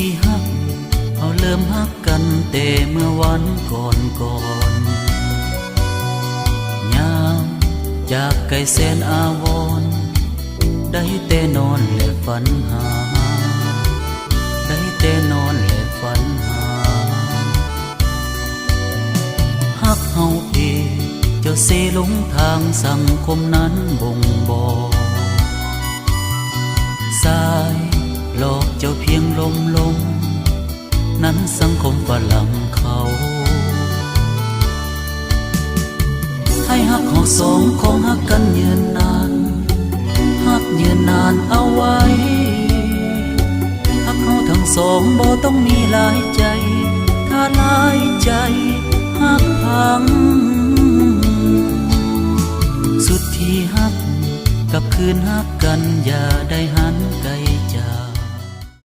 ທີ່ຮັກ ເຮົາເລີ່ມຮັກກັນແຕ່ເມື່ອວານກ່ອນໆ ຍາມຈາກໄກແສນອາວອນ ໄດ້ແຕ່ນອນແລະຝັນຫາ ໄດ້ແຕ່ນອນແລະຝັນຫາ ຮັກເຮົາເພ ເຈົ້າເຊລົງທາງສັງຄົມນັ້ນບົ່ງບອກ ສາຍຫຼອກເຈົ້າພຽງລົມໆ ນັ້ນສັງຄົມຝຣັ່ງເຂົາ ໃຫ້ຮັກເຮົາສອງຄອງຮັກກັນຍືນນານ ຮັກຍືນນານເອົາໄວ້ ຮັກເຮົາທັງສອງບໍ່ຕ້ອງມີຫຼາຍໃຈ ຖ້າຫຼາຍໃຈຮັກພັງ ສຸດທີ່ຮັກກັບຄືນຮັກກັນ ຢ່າໄດ້ຫັນ